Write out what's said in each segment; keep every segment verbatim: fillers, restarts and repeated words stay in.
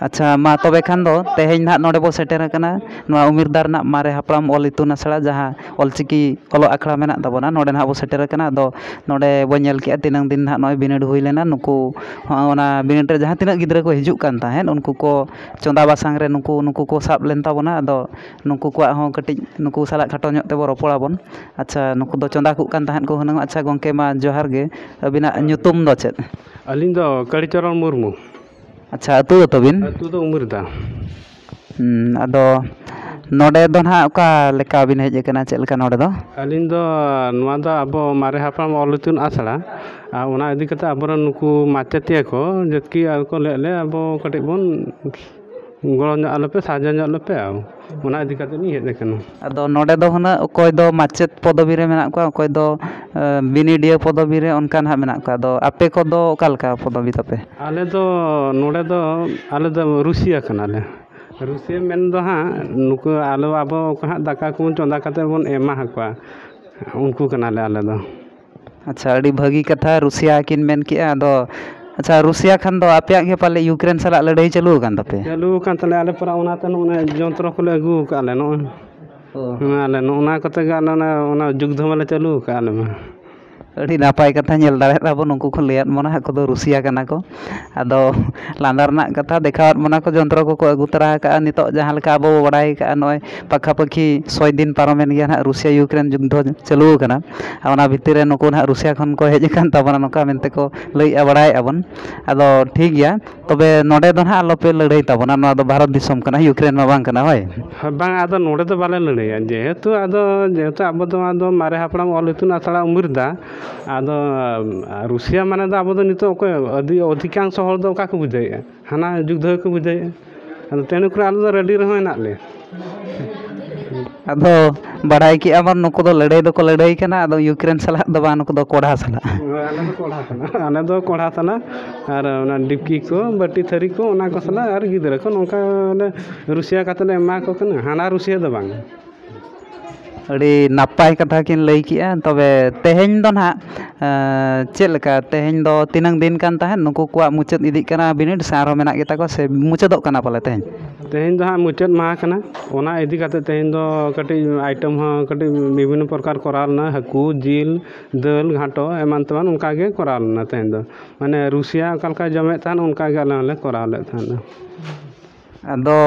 ᱟᱪᱪᱷᱟ, ᱢᱟ ᱛᱚᱵᱮ ᱠᱷᱟᱱ ᱫᱚ ᱛᱮᱦᱮᱧ ᱱᱟᱦᱟᱜ ᱱᱚᱰᱮ ᱵᱚ ᱥᱮᱴᱮᱨ ᱟᱠᱟᱱᱟ, ᱱᱚᱣᱟ ᱩᱢᱤᱨᱫᱟ ᱨᱮᱱᱟᱜ ᱢᱟᱨᱮ ᱦᱟᱯᱲᱟᱢ ᱚᱞ ᱤᱛᱩᱱ ᱟᱥᱲᱟ, ᱡᱟᱦᱟᱸ ᱚᱞᱪᱤᱠᱤ ᱚᱞᱚᱜ ᱟᱠᱷᱲᱟ ᱢᱮᱱᱟᱜ ᱛᱟᱵᱚᱱᱟ, ᱱᱚᱰᱮ ᱱᱟᱦᱟᱜ ᱵᱚ ᱥᱮᱴᱮᱨ ᱟᱠᱟᱱᱟ᱾ ᱟᱫᱚ ᱱᱚᱰᱮ ᱵᱚ ᱧᱮᱞ ᱠᱮᱜᱼᱟ, ᱛᱤᱱᱟᱹᱝ ᱫᱤᱱ ᱱᱟᱦᱟᱜ ᱱᱚᱜᱼᱚᱭ ᱵᱤᱱᱤᱰ ᱦᱩᱭ ᱞᱮᱱᱟ, ᱱᱩᱠᱩ ᱦᱚᱸ ᱚᱱᱟ ᱵᱤᱱᱤᱰ ᱨᱮ ᱡᱟᱦᱟᱸ ᱛᱤᱱᱟᱹᱜ ᱜᱤᱫᱽᱨᱟᱹ ᱠᱚ ᱦᱤᱡᱩᱜ ᱠᱟᱱ ᱛᱟᱦᱮᱸᱫ, ᱩᱱᱠᱩ ᱠᱚ ᱪᱚᱸᱫᱟ ᱵᱟᱥᱟᱝ ᱨᱮ ᱱᱩᱠᱩ, ᱱᱩᱠᱩ ᱠᱚ ᱥᱟᱵ ᱞᱮᱱ ᱛᱟᱵᱚᱱᱟ᱾ ᱟᱫᱚ ᱱᱩᱠᱩ ᱠᱚᱣᱟᱜ ᱦᱚᱸ ᱠᱟᱹᱴᱤᱡ ᱱᱩᱠᱩ ᱥᱟᱞᱟᱜ ᱠᱷᱟᱴᱚ ᱧᱚᱜ ᱛᱮᱵᱚ ᱨᱚᱯᱚᱲᱟᱵᱚᱱ᱾ ᱟᱪᱪᱷᱟ, ᱱᱩᱠᱩ ᱫᱚ ᱪᱚᱸᱫᱟ ᱠᱚᱜ ᱠᱟᱱ ᱛᱟᱦᱮᱸᱫ ᱠᱚ ᱦᱩᱱᱟᱹᱝ᱾ ᱟᱪᱪᱷᱟ ᱜᱚᱢᱠᱮ, ᱢᱟ ᱡᱚᱦᱟᱨ ᱜᱮ, ᱟᱹᱵᱤᱱᱟᱜ ᱧᱩᱛᱩᱢ ᱫᱚ ᱪᱮᱫ? ᱟᱹᱞᱤᱧ ᱫᱚ ᱠᱟᱲᱤᱪᱚᱨᱚᱱ ᱢᱩᱨᱢᱩ᱾ ᱟᱪᱪᱷᱟ, ᱟᱹᱛᱩ ᱫᱚ ᱛᱟᱹᱵᱤᱱ? ᱟᱹᱛᱩ ᱫᱚ ᱩᱢᱤᱨᱫᱟ᱾ ᱦᱩᱸ, ᱟᱫᱚ ᱱᱚᱰᱮ ᱫᱚ ᱱᱟᱦᱟᱜ ᱚᱠᱟ ᱞᱮᱠᱟ ᱵᱤᱱ ᱦᱮᱡ ᱟᱠᱟᱱᱟ, ᱪᱮᱫ ᱞᱮᱠᱟ ᱱᱚᱰᱮ ᱫᱚ? ᱟᱹᱞᱤᱧ ᱫᱚ ᱱᱚᱣᱟ ᱫᱚ ᱟᱵᱚ ᱢᱟᱨᱮ ᱦᱟᱯᱲᱟᱢ ᱚᱞ ᱤᱛᱩᱱ ᱟᱥᱲᱟ, ᱟᱨ ᱚᱱᱟ ᱤᱫᱤ ᱠᱟᱛᱮ ᱟᱵᱚᱨᱮᱱ ᱱᱩᱠᱩ ᱢᱟᱪᱮᱛᱤᱭᱟᱹ ᱠᱚ ᱡᱚᱛᱠᱤ ᱟᱨ ᱠᱚ ᱞᱟᱹᱭ ᱞᱮ, ᱟᱵᱚ ᱠᱟᱹᱴᱤᱡ ᱵᱚᱱ ᱜᱚᱲᱚ ᱧᱚᱜ ᱟᱞᱮᱯᱮ, ᱥᱟᱦᱟᱡᱽᱡᱚ ᱧᱚᱜ ᱞᱮᱯᱮ, ᱚᱱᱟ ᱤᱫᱤ ᱠᱟᱛᱮ ᱞᱤᱧ ᱦᱮᱡ ᱟᱠᱟᱱᱟ᱾ ᱟᱫᱚ ᱱᱚᱰᱮ ᱫᱚ ᱦᱩᱱᱟᱹᱜ ᱚᱠᱚᱭ ᱫᱚ ᱢᱟᱪᱮᱛ ᱯᱚᱫᱚᱵᱤ ᱨᱮ ᱢᱮᱱᱟᱜ ᱠᱚᱣᱟ, ᱚᱠᱚᱭ ᱫᱚ, ᱮ, ᱵᱤᱱᱤᱰᱤᱭᱟᱹ ᱯᱚᱫᱚᱵᱤ ᱨᱮ, ᱚᱱᱠᱟ ᱱᱟᱦᱟᱜ ᱢᱮᱱᱟᱜ ᱠᱚᱣᱟ᱾ ᱟᱫᱚ ᱟᱯᱮ ᱠᱚᱫᱚ ᱚᱠᱟ ᱞᱮᱠᱟ ᱯᱚᱫᱚᱵᱤ ᱛᱟᱯᱮ? ᱟᱞᱮ ᱫᱚ ᱱᱚᱰᱮ ᱫᱚ, ᱟᱞᱮ ᱫᱚ ᱨᱩᱥᱤᱭᱟ ᱠᱟᱱᱟᱞᱮ᱾ ᱨᱩᱥᱤᱭᱟ ᱢᱮᱱ ᱫᱚ ᱦᱟᱸᱜ ᱱᱩᱠᱩ ᱟᱞᱮ ᱟᱵᱚ ᱠᱚ ᱦᱟᱸᱜ ᱫᱟᱠᱟ ᱠᱚᱵᱚᱱ ᱪᱚᱸᱫᱟ ᱠᱟᱛᱮ ᱵᱚᱱ ᱮᱢᱟ ᱟᱠᱚᱣᱟ, ᱩᱱᱠᱩ ᱠᱟᱱᱟᱞᱮ ᱟᱞᱮ ᱫᱚ᱾ ᱟᱪᱪᱷᱟ, ᱟᱹᱰᱤ ᱵᱷᱟᱹᱜᱤ ᱠᱟᱛᱷᱟ, ᱨᱩᱥᱤᱭᱟ ᱠᱤᱱ ᱢᱮᱱ ᱠᱮᱜᱼᱟ᱾ ᱟᱫᱚ ᱟᱪᱪᱷᱟ, ᱨᱩᱥᱤᱭᱟ ᱠᱷᱟᱱ ᱫᱚ ᱟᱯᱮᱭᱟᱜ ᱜᱮ ᱯᱟᱞᱮ ᱤᱭᱩᱠᱨᱮᱱ ᱥᱟᱞᱟᱜ ᱞᱟᱹᱲᱦᱟᱹᱭ ᱪᱟᱹᱞᱩ ᱟᱠᱟᱱ ᱛᱟᱯᱮᱭᱟ? ᱪᱟᱹᱞᱩ ᱟᱠᱟᱱ ᱛᱟᱞᱮᱭᱟ, ᱟᱞᱮ ᱯᱟᱨᱟ ᱚᱱᱟᱛᱮ ᱱᱚᱜᱼᱚ ᱱᱚᱣᱟ ᱡᱚᱱᱛᱨᱚ ᱠᱚᱞᱮ ᱟᱹᱜᱩ ᱟᱠᱟᱫᱼᱟ ᱞᱮ ᱱᱚᱜᱼᱚᱭ᱾ ᱚ᱾ ᱦᱮᱸ, ᱟᱞᱮ ᱱᱚᱜᱼᱚ ᱱᱚᱣᱟ ᱠᱚᱛᱮ ᱜᱮ ᱟᱞᱮ ᱚᱱᱟ, ᱚᱱᱟ ᱡᱩᱜᱽ ᱫᱷᱚ ᱢᱟᱞᱮ ᱪᱟᱹᱞᱩ ᱟᱠᱟᱫᱼᱟ ᱟᱞᱮ ᱢᱟ᱾ ᱟᱹᱰᱤ ᱱᱟᱯᱟᱭ ᱠᱟᱛᱷᱟ, ᱧᱮᱞ ᱫᱟᱲᱮᱭᱟᱜ ᱛᱟᱵᱚᱱ, ᱩᱱᱠᱩ ᱠᱚ ᱞᱟᱹᱭᱟᱫ ᱵᱚᱱᱟ, ᱟᱠᱚ ᱫᱚ ᱨᱩᱥᱤᱭᱟ ᱠᱟᱱᱟ ᱠᱚ᱾ ᱟᱫᱚ ᱞᱟᱸᱫᱟ ᱨᱮᱱᱟᱜ ᱠᱟᱛᱷᱟ, ᱫᱮᱠᱷᱟᱣᱟᱫ ᱵᱚᱱᱟ ᱠᱚ, ᱡᱚᱱᱛᱨᱚ ᱠᱚᱠᱚ ᱟᱹᱜᱩ ᱛᱚᱨᱟ ᱟᱠᱟᱫᱼᱟ᱾ ᱱᱤᱛᱚᱜ ᱡᱟᱦᱟᱸ ᱞᱮᱠᱟ ᱟᱵᱚ ᱵᱚ ᱵᱟᱲᱟᱭ ᱟᱠᱟᱫᱼᱟ, ᱱᱚᱜᱼᱚᱭ ᱯᱟᱠᱷᱟᱯᱟᱹᱠᱷᱤ ᱥᱚᱭ ᱫᱤᱱ ᱯᱟᱨᱚᱢᱮᱱ ᱜᱮᱭᱟ ᱱᱟᱦᱟᱜ ᱨᱩᱥᱤᱭᱟ ᱤᱭᱩᱠᱨᱮᱱ ᱡᱩᱫᱽᱫᱷᱚ ᱪᱟᱹᱞᱩ ᱟᱠᱟᱱᱟ᱾ ᱟᱨ ᱚᱱᱟ ᱵᱷᱤᱛᱤᱨ ᱨᱮ ᱱᱩᱠᱩ ᱱᱟᱦᱟᱜ ᱨᱩᱥᱤᱭᱟ ᱠᱷᱚᱱ ᱠᱚ ᱦᱮᱡ ᱟᱠᱟᱱ ᱛᱟᱵᱚᱱᱟ, ᱱᱚᱝᱠᱟ ᱢᱮᱱᱛᱮ ᱠᱚ ᱞᱟᱹᱭᱮᱫᱼᱟ, ᱵᱟᱲᱟᱭᱮᱫᱼᱟ ᱵᱚᱱ᱾ ᱟᱫᱚ ᱴᱷᱤᱠ ᱜᱮᱭᱟ, ᱛᱚᱵᱮ ᱱᱚᱰᱮ ᱫᱚ ᱱᱟᱦᱟᱜ ᱟᱞᱚᱯᱮ ᱞᱟᱹᱲᱦᱟᱹᱭ ᱛᱟᱵᱚᱱᱟ, ᱱᱚᱣᱟ ᱫᱚ ᱵᱷᱟᱨᱚᱛ ᱫᱤᱥᱚᱢ ᱠᱟᱱᱟ, ᱤᱭᱩᱠᱨᱮᱱ ᱢᱟ ᱵᱟᱝ ᱠᱟᱱᱟ, ᱦᱳᱭ? ᱦᱳᱭ, ᱵᱟᱝ, ᱟᱫᱚ ᱱᱚᱰᱮ ᱫᱚ ᱵᱟᱞᱮ ᱞᱟᱹᱲᱦᱟᱹᱭᱟ, ᱡᱮᱦᱮᱛᱩ ᱟᱫᱚ, ᱡᱮᱦᱮᱛᱩ ᱟᱵᱚ ᱫᱚ, ᱟᱫᱚ ᱢᱟᱨᱮ ᱦᱟᱯᱲᱟᱢ ᱚᱞ ᱤᱛᱩᱱ ᱟᱥᱲᱟ ᱩᱢᱤᱨ ᱫᱟ, ᱟᱫᱚ ᱨᱩᱥᱤᱭᱟ ᱢᱟᱱᱮ ᱫᱚ ᱟᱵᱚ ᱫᱚ ᱱᱤᱛᱚᱜ ᱚᱠᱚᱭ ᱟᱹᱰᱤ ᱚᱫᱷᱤᱠᱟᱝᱥᱚ ᱦᱚᱲ ᱫᱚ ᱚᱠᱟ ᱠᱚ ᱵᱩᱡᱷᱟᱹᱣᱮᱫᱼᱟ? ᱦᱟᱱᱟ ᱡᱩᱜᱽ ᱫᱷᱟᱹᱣ ᱠᱚ ᱵᱩᱡᱷᱟᱹᱣᱮᱫᱼᱟ᱾ ᱟᱫᱚ ᱛᱮᱱᱩ ᱠᱚᱨᱮ ᱟᱞᱮ ᱫᱚ ᱨᱮᱰᱤ ᱨᱮᱦᱚᱸ ᱦᱮᱱᱟᱜ ᱞᱮᱭᱟ᱾ ᱟᱫᱚ ᱵᱟᱲᱟᱭ ᱠᱮᱜᱼᱟ ᱵᱚᱱ, ᱱᱩᱠᱩ ᱫᱚ ᱞᱟᱹᱲᱦᱟᱹᱭ ᱫᱚᱠᱚ ᱞᱟᱹᱲᱦᱟᱹᱭ ᱠᱟᱱᱟ, ᱟᱫᱚ ᱤᱭᱩᱠᱨᱮᱱ ᱥᱟᱞᱟᱜ ᱫᱚ ᱵᱟᱝ, ᱱᱩᱠᱩ ᱫᱚ ᱠᱚᱲᱦᱟ ᱥᱟᱞᱟᱜ᱾ ᱟᱞᱮ ᱫᱚ ᱠᱚᱲᱦᱟ ᱥᱟᱞᱟᱜ, ᱟᱞᱮ ᱫᱚ ᱠᱚᱲᱦᱟ ᱥᱟᱞᱟᱜ, ᱟᱨ ᱚᱱᱟ ᱰᱤᱯᱠᱤ ᱠᱚ, ᱵᱟᱹᱴᱤ ᱛᱷᱟᱹᱨᱤ ᱠᱚ, ᱚᱱᱟ ᱠᱚ ᱥᱟᱞᱟᱜ, ᱟᱨ ᱜᱤᱫᱽᱨᱟᱹ ᱠᱚ ᱱᱚᱝᱠᱟ ᱞᱮ ᱨᱩᱥᱤᱭᱟ ᱠᱟᱛᱮ ᱞᱮ ᱮᱢᱟ ᱠᱚ ᱠᱟᱱᱟ, ᱦᱟᱱᱟ ᱨᱩᱥᱤᱭᱟ ᱫᱚ ᱵᱟᱝ᱾ ᱟᱹᱰᱤ ᱱᱟᱯᱟᱭ ᱠᱟᱛᱷᱟ ᱠᱤᱱ ᱞᱟᱹᱭ ᱠᱮᱜᱼᱟ᱾ ᱛᱚᱵᱮ ᱛᱮᱦᱮᱧ ᱫᱚ ᱱᱟᱦᱟᱜ, ᱮᱸ, ᱪᱮᱫ ᱞᱮᱠᱟ? ᱛᱮᱦᱮᱧ ᱫᱚ ᱛᱤᱱᱟᱹᱝ ᱫᱤᱱ ᱠᱟᱱ ᱛᱟᱦᱮᱸᱫ? ᱱᱩᱠᱩ ᱠᱚᱣᱟᱜ ᱢᱩᱪᱟᱹᱫ ᱤᱫᱤᱜ ᱠᱟᱱᱟ ᱵᱤᱱᱤᱰ ᱥᱮ ᱟᱨᱦᱚᱸ ᱢᱮᱱᱟᱜ ᱜᱮᱛᱟ ᱠᱚᱣᱟ ᱥᱮ ᱢᱩᱪᱟᱹᱫᱚᱜ ᱠᱟᱱᱟ ᱯᱟᱞᱮ ᱛᱮᱦᱮᱧ? ᱛᱮᱦᱮᱧ ᱫᱚ ᱦᱟᱸᱜ ᱢᱩᱪᱟᱹᱫ ᱢᱟᱦᱟ ᱠᱟᱱᱟ᱾ ᱚᱱᱟ ᱤᱫᱤ ᱠᱟᱛᱮ ᱛᱮᱦᱮᱧ ᱫᱚ ᱠᱟᱹᱴᱤᱡ item ᱦᱚᱸ ᱠᱟᱹᱴᱤᱡ ᱵᱤᱵᱷᱤᱱᱱᱚ ᱯᱨᱚᱠᱟᱨ ᱠᱚᱨᱟᱣ ᱞᱮᱱᱟ, ᱦᱟᱹᱠᱩ, ᱡᱤᱞ, ᱫᱟᱹᱞ, ᱜᱷᱟᱴᱚ, ᱮᱢᱟᱱ ᱛᱮᱢᱟᱱ ᱚᱱᱠᱟ ᱜᱮ ᱠᱚᱨᱟᱣ ᱞᱮᱱᱟ ᱛᱮᱦᱮᱧ ᱫᱚ᱾ ᱢᱟᱱᱮ ᱨᱩᱥᱤᱭᱟ ᱚᱠᱟ ᱞᱮᱠᱟᱭ ᱡᱚᱢᱮᱫ ᱛᱟᱦᱮᱸᱫ, ᱚᱱᱠᱟ ᱜᱮ ᱟᱞᱮ ᱦᱚᱸᱞᱮ ᱠᱚᱨᱟᱣ ᱞᱮᱫ ᱛᱟᱦᱮᱸᱫ᱾ ᱟᱫᱚ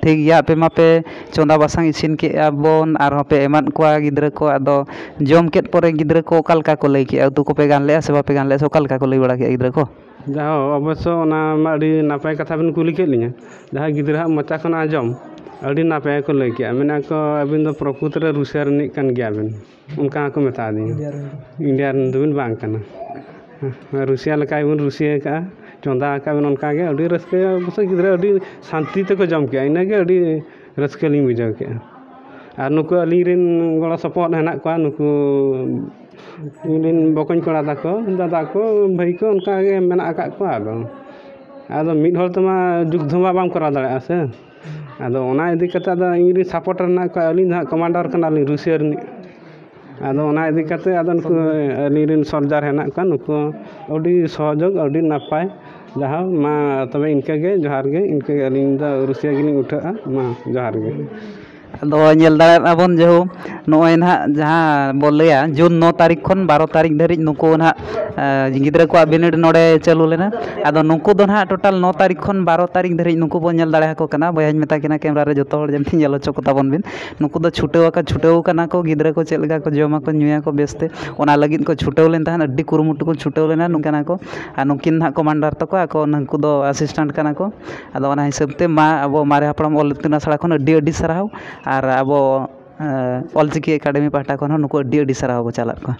ᱴᱷᱤᱠ ᱜᱮᱭᱟ, ᱟᱯᱮ ᱢᱟᱯᱮ ᱪᱚᱸᱫᱟ ᱵᱟᱥᱟᱝ ᱤᱥᱤᱱ ᱠᱮᱜᱼᱟ ᱵᱚᱱ, ᱟᱨᱦᱚᱸ ᱯᱮ ᱮᱢᱟᱫ ᱠᱚᱣᱟ ᱜᱤᱫᱽᱨᱟᱹ ᱠᱚ᱾ ᱟᱫᱚ ᱡᱚᱢ ᱠᱮᱫ ᱯᱚᱨᱮ ᱜᱤᱫᱽᱨᱟᱹ ᱠᱚ ᱚᱠᱟ ᱞᱮᱠᱟ ᱠᱚ ᱞᱟᱹᱭ ᱠᱮᱜᱼᱟ? ᱩᱛᱩ ᱠᱚᱯᱮ ᱜᱟᱱ ᱞᱮᱜᱼᱟ ᱥᱮ ᱵᱟᱯᱮ ᱜᱟᱱ ᱞᱮᱜᱼᱟ, ᱥᱮ ᱚᱠᱟ ᱞᱮᱠᱟ ᱠᱚ ᱞᱟᱹᱭ ᱵᱟᱲᱟ ᱠᱮᱜᱼᱟ ᱜᱤᱫᱽᱨᱟᱹ ᱠᱚ? ᱡᱟᱦᱳ, ᱚᱵᱚᱥᱥᱚ ᱚᱱᱟ ᱢᱟ ᱟᱹᱰᱤ ᱱᱟᱯᱟᱭ ᱠᱟᱛᱷᱟ ᱵᱮᱱ ᱠᱩᱞᱤ ᱠᱮᱫ ᱞᱤᱧᱟᱹ᱾ ᱡᱟᱦᱟᱸ ᱜᱤᱫᱽᱨᱟᱹᱣᱟᱜ ᱢᱚᱪᱟ ᱠᱷᱚᱱ ᱟᱸᱡᱚᱢ, ᱟᱹᱰᱤ ᱱᱟᱯᱟᱭ ᱠᱚ ᱞᱟᱹᱭ ᱠᱮᱜᱼᱟ᱾ ᱢᱮᱱᱟ ᱠᱚ, "ᱟᱹᱵᱤᱱ ᱫᱚ ᱯᱨᱚᱠᱨᱤᱛ ᱨᱮ ᱨᱩᱥᱤᱭᱟ ᱨᱤᱱᱤᱡ ᱠᱟᱱ ᱜᱮᱭᱟ ᱵᱤᱱ", ᱚᱱᱠᱟ ᱦᱚᱸᱠᱚ ᱢᱮᱛᱟ ᱫᱤᱧᱟ᱾ ᱤᱱᱰᱤᱭᱟ ᱨᱮᱱ ᱫᱚᱵᱤᱱ ᱵᱟᱝ ᱠᱟᱱᱟ᱾ ᱨᱩᱥᱤᱭᱟ ᱞᱮᱠᱟ ᱜᱮᱵᱚᱱ ᱨᱩᱥᱤᱭᱟ ᱟᱠᱟᱜᱼᱟ, ᱪᱚᱸᱫᱟ ᱟᱠᱟᱫ ᱵᱚᱱ, ᱚᱱᱠᱟ ᱜᱮ ᱟᱹᱰᱤ ᱨᱟᱹᱥᱠᱟᱹ᱾ ᱚᱵᱚᱥᱥᱳᱭ ᱜᱤᱫᱽᱨᱟᱹ ᱟᱹᱰᱤ ᱥᱟᱱᱛᱤ ᱛᱮᱠᱚ ᱡᱚᱢ ᱠᱮᱜᱼᱟ, ᱤᱱᱟᱹᱜᱮ ᱟᱹᱰᱤ ᱨᱟᱹᱥᱠᱟᱹ ᱞᱤᱧ ᱵᱩᱡᱷᱟᱹᱣ ᱠᱮᱜᱼᱟ᱾ ᱟᱨ ᱱᱩᱠᱩ ᱟᱹᱞᱤᱧ ᱨᱮᱱ ᱜᱚᱲᱚ ᱥᱚᱯᱚᱦᱚᱫ ᱦᱮᱱᱟᱜ ᱠᱚᱣᱟ, ᱱᱩᱠᱩ ᱤᱧ ᱨᱮᱱ ᱵᱚᱠᱚᱧ ᱠᱚᱲᱟ ᱛᱟᱠᱚ, ᱫᱟᱫᱟ ᱠᱚ, ᱵᱷᱟᱹᱭ ᱠᱚ, ᱚᱱᱠᱟ ᱜᱮ ᱢᱮᱱᱟᱜ ᱟᱠᱟᱫ ᱠᱚᱣᱟ᱾ ᱟᱫᱚ, ᱟᱫᱚ ᱢᱤᱫ ᱦᱚᱲ ᱛᱮᱢᱟ ᱡᱩᱫᱽᱫᱷᱚ ᱢᱟ ᱵᱟᱢ ᱠᱚᱨᱟᱣ ᱫᱟᱲᱮᱭᱟᱜᱼᱟ ᱥᱮ᱾ ᱟᱫᱚ ᱚᱱᱟ ᱤᱫᱤ ᱠᱟᱛᱮ ᱟᱫᱚ ᱤᱧ ᱨᱮᱱ ᱥᱟᱯᱳᱨᱴᱟᱨ ᱦᱮᱱᱟᱜ ᱠᱚᱣᱟ, ᱟᱹᱞᱤᱧ ᱫᱚ ᱦᱟᱸᱜ ᱠᱚᱢᱟᱱᱰᱟᱨ ᱠᱟᱱᱟᱞᱤᱧ ᱨᱩᱥᱤᱭᱟ ᱨᱤᱱᱤᱡ᱾ ᱟᱫᱚ ᱚᱱᱟ ᱤᱫᱤ ᱠᱟᱛᱮ ᱟᱫᱚ ᱱᱩᱠᱩ ᱟᱹᱞᱤᱧ ᱨᱮᱱ ᱥᱚᱞᱡᱟᱨ ᱦᱮᱱᱟᱜ ᱠᱚᱣᱟ, ᱱᱩᱠᱩ ᱟᱹᱰᱤ ᱥᱚᱦᱚᱡᱳᱜᱽ, ᱟᱹᱰᱤ ᱱᱟᱯᱟᱭ᱾ ᱡᱟᱦᱟᱸ ᱢᱟ ᱛᱚᱵᱮ ᱤᱱᱠᱟᱹ ᱜᱮ, ᱡᱚᱦᱟᱨ ᱜᱮ, ᱤᱱᱠᱟᱹ ᱜᱮ ᱟᱹᱞᱤᱧ ᱫᱚ ᱨᱩᱥᱤᱭᱟ ᱜᱮᱞᱤᱧ ᱩᱴᱷᱟᱹᱜᱼᱟ᱾ ᱢᱟ ᱡᱚᱦᱟᱨ ᱜᱮ᱾ ᱟᱫᱚ ᱧᱮᱞ ᱫᱟᱲᱮᱭᱟᱜᱼᱟ ᱵᱚᱱ ᱡᱮᱦᱩ ᱱᱚᱜᱼᱚᱭ ᱱᱟᱦᱟᱜ ᱡᱟᱦᱟᱸ ᱵᱚ ᱞᱟᱹᱭᱟ ᱡᱩᱱ ᱱᱚ ᱛᱟᱹᱨᱤᱠᱷ ᱠᱷᱚᱱ ᱵᱟᱨᱚ ᱛᱟᱹᱨᱤᱠᱷ ᱫᱷᱟᱹᱨᱤᱡ ᱱᱩᱠᱩ ᱱᱟᱦᱟᱜ, ᱮ, ᱜᱤᱫᱽᱨᱟᱹ ᱠᱚᱣᱟᱜ ᱵᱤᱱᱤᱰ ᱱᱚᱰᱮ ᱪᱟᱹᱞᱩ ᱞᱮᱱᱟ᱾ ᱟᱫᱚ ᱱᱩᱠᱩ ᱫᱚ ᱱᱟᱦᱟᱜ ᱴᱳᱴᱟᱞ ᱱᱚ ᱛᱟᱹᱨᱤᱠᱷ ᱠᱷᱚᱱ ᱵᱟᱨᱚ ᱛᱟᱹᱨᱤᱠᱷ ᱫᱷᱟᱹᱨᱤᱡ ᱱᱩᱠᱩ ᱵᱚ ᱧᱮᱞ ᱫᱟᱲᱮ ᱟᱠᱚ ᱠᱟᱱᱟ᱾ ᱵᱚᱭᱦᱟᱧ ᱢᱮᱛᱟ ᱠᱤᱱᱟ ᱠᱮᱢᱨᱟ ᱨᱮ ᱡᱚᱛᱚ ᱦᱚᱲ ᱡᱟᱹᱱᱤᱡ ᱧᱮᱞ ᱦᱚᱪᱚ ᱠᱚ ᱛᱟᱵᱚᱱ ᱵᱤᱱ᱾ ᱱᱩᱠᱩ ᱫᱚ ᱪᱷᱩᱴᱟᱹᱣ ᱟᱠᱟ, ᱪᱷᱩᱴᱟᱹᱣ ᱠᱟᱱᱟ ᱠᱚ, ᱜᱤᱫᱽᱨᱟᱹ ᱠᱚ ᱪᱮᱫ ᱞᱮᱠᱟ ᱠᱚ ᱡᱚᱢᱟ ᱠᱚ ᱧᱩᱭᱟ ᱠᱚ ᱵᱮᱥᱛᱮ, ᱚᱱᱟ ᱞᱟᱹᱜᱤᱫ ᱠᱚ ᱪᱷᱩᱴᱟᱹᱣ ᱞᱮᱱ ᱛᱟᱦᱮᱸᱫ, ᱟᱹᱰᱤ ᱠᱩᱨᱩᱢᱩᱴᱩ ᱠᱚ ᱪᱷᱩᱴᱟᱹᱣ ᱞᱮᱱᱟ ᱱᱩᱠᱤᱱ ᱠᱟᱱᱟ ᱠᱚ᱾ ᱟᱨ ᱱᱩᱠᱤᱱ ᱱᱟᱦᱟᱜ ᱠᱚᱢᱟᱱᱰᱟᱨ ᱛᱟᱠᱚ, ᱟᱠᱚ ᱱᱩᱠᱩ ᱫᱚ ᱟᱥᱤᱥᱴᱮᱱᱴ ᱠᱟᱱᱟ ᱠᱚ᱾ ᱟᱫᱚ ᱚᱱᱟ ᱦᱤᱥᱟᱹᱵ ᱛᱮ ᱢᱟ ᱟᱵᱚ ᱢᱟᱨᱮ ᱦᱟᱯᱲᱟᱢ ᱚᱞ ᱤᱛᱩᱱ ᱟᱥᱲᱟ ᱠᱷᱚᱱ ᱟᱹᱰᱤ ᱟᱹᱰᱤ ᱥᱟᱨᱦᱟᱣ, ᱟᱨ ᱟᱵᱚ, ᱮ, ᱚᱞᱪᱤᱠᱤ ᱮᱠᱟᱰᱮᱢᱤ ᱯᱟᱦᱴᱟ ᱠᱷᱚᱱ ᱦᱚᱸ ᱱᱩᱠᱩ ᱟᱹᱰᱤ ᱟᱹᱰᱤ ᱥᱟᱨᱦᱟᱣ ᱠᱚ ᱪᱟᱞᱟᱜ ᱠᱚᱣᱟ᱾